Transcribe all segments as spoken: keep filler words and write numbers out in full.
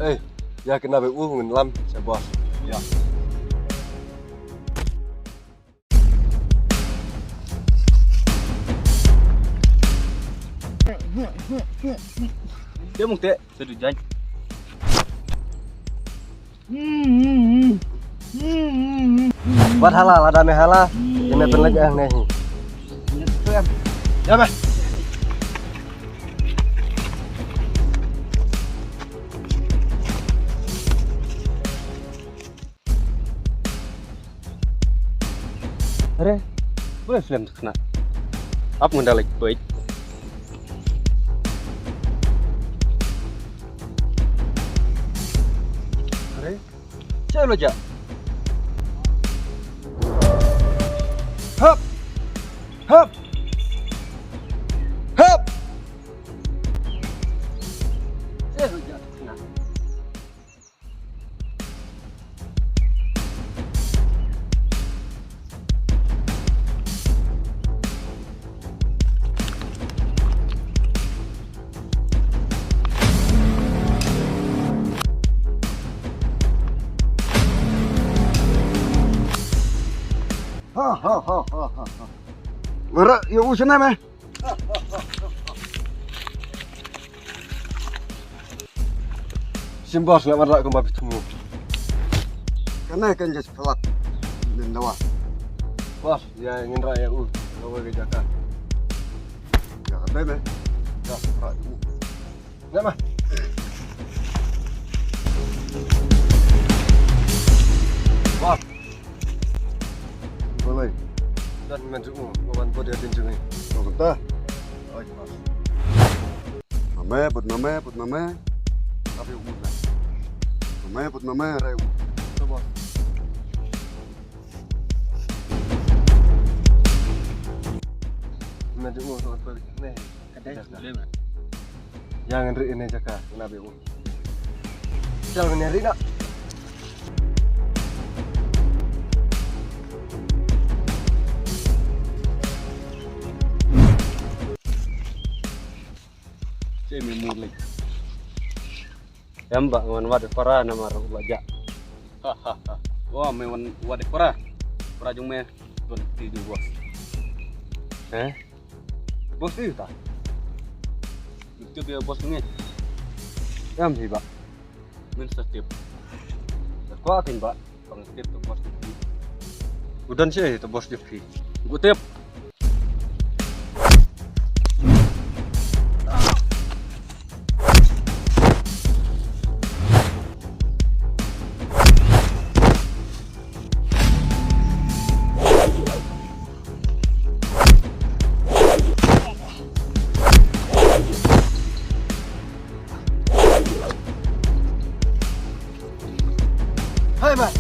Ei, ïa kane ba u ngan lam sha boss. Ïa. Te mung te, te du jan. Wat hala, lada me hala. Ine pynlek ang ne hi. Ya ba. Are, boleh slem tu kena. Ap ngan dalek baik. Are, cek lo ja. Hap, hap, hap. Cek lo ja tu kena. Ha ha ha ha ha. Wara, ya usah nama. Sim boss, nga marla kumba phi thmu. Kane kan jas phlak. Nen dawa. Boss, ïa ngin rah ïa u. Dawa ka jaka. Ïa ka dei me. Ïa rah ïa u. Nama. Boss. Balai. Dan men jong u, wan bud ïa tin jong i. Kata. Oi, boss. Name, bud name, bud name. Tapi u na. Name, bud name, rai u. To, boss. Men jong u, wan bud ne. Ka dei. Ïa ngan ri ine jaka, na be u. Chal ngan ri na. Che me mur lek. Em ba ngan wad kora namar u la ja. Ha ha ha. Wa me wan wad kora. Kora jong me don ti jong boss. Eh? Boss ti ta. Tip ya boss ni. Em hi ba. Men sa tip. Ko akin ba. Pang tip to boss ti. Udan si to boss ti. Gu tip. Hai, bye.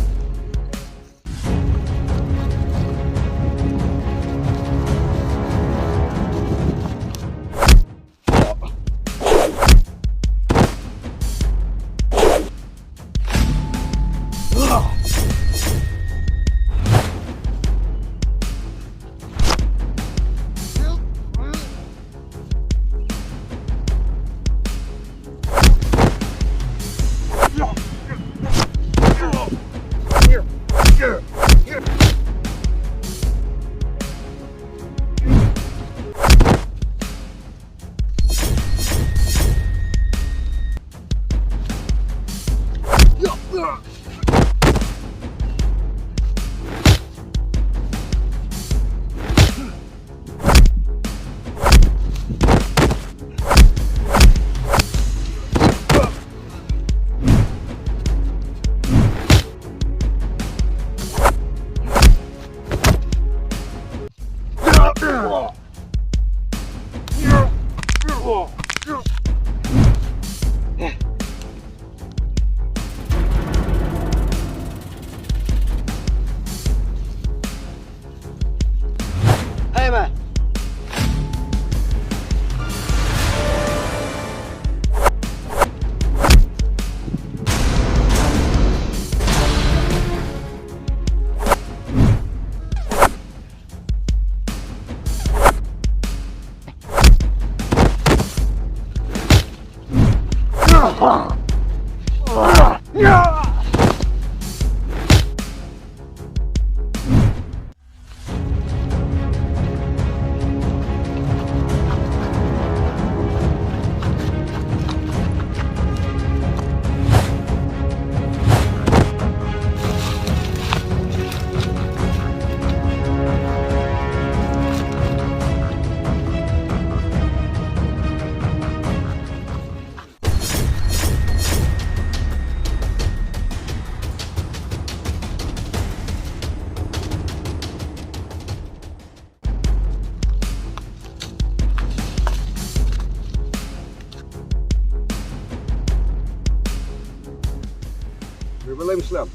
Waalaikum salam.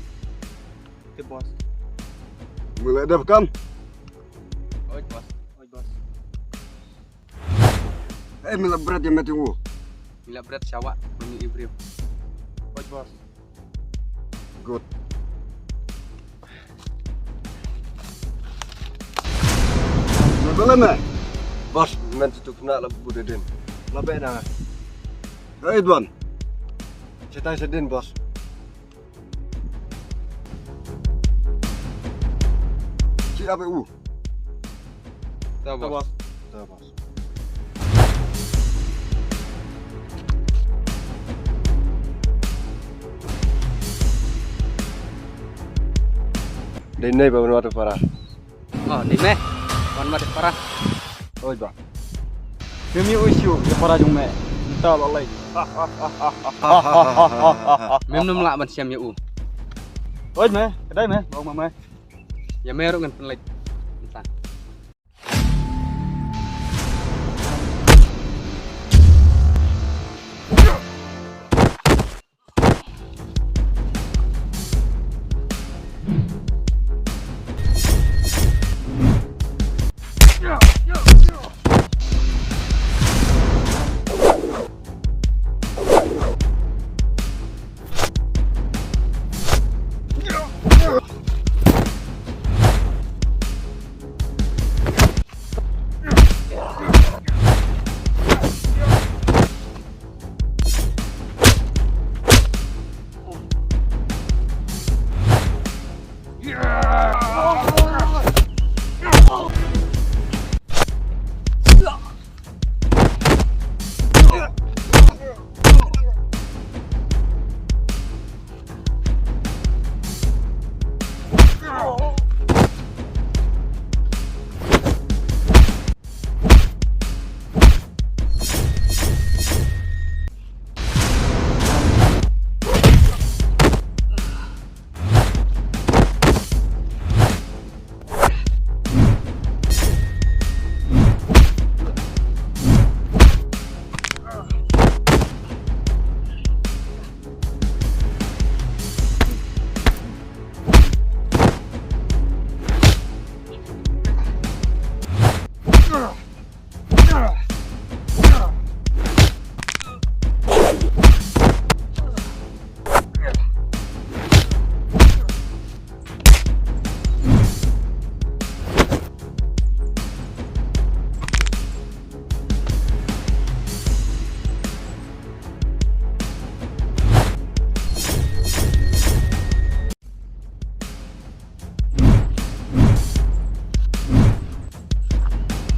Te boss. Mula dep kam? Oi boss. Oi boss. Eh, mila bret ya mati u. Mila bret shawa mani ibrahim. Oi boss. Good. Mula bela me? Boss, men tutup na la budedin. La be na. Hey, Edwan. Cetai sedin, boss. Ci ape u. Ta boss. Ta boss. Dei nei ba wan wata para. Oh, ni me. Wan ma te para. Oi ba. Mem ïa u shu ïa para jong me. Nta la lai. Mem num la ban siam ïa u. Oi me, kedai me, bong ma me. Ïa me ruh ngan pynlait. Nta.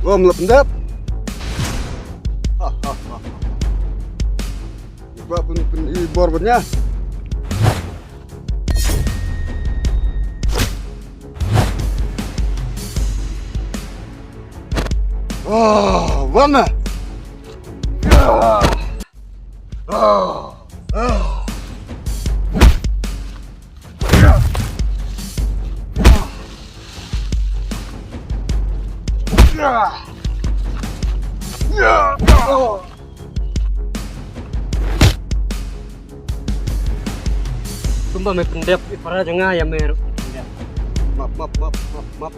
Lom lep ndep. Ba pun pun i bor banya. Oh, bana. Kumba me pyndep i para jong nga ïa me ruh pyndep. Map, map, map, map, map.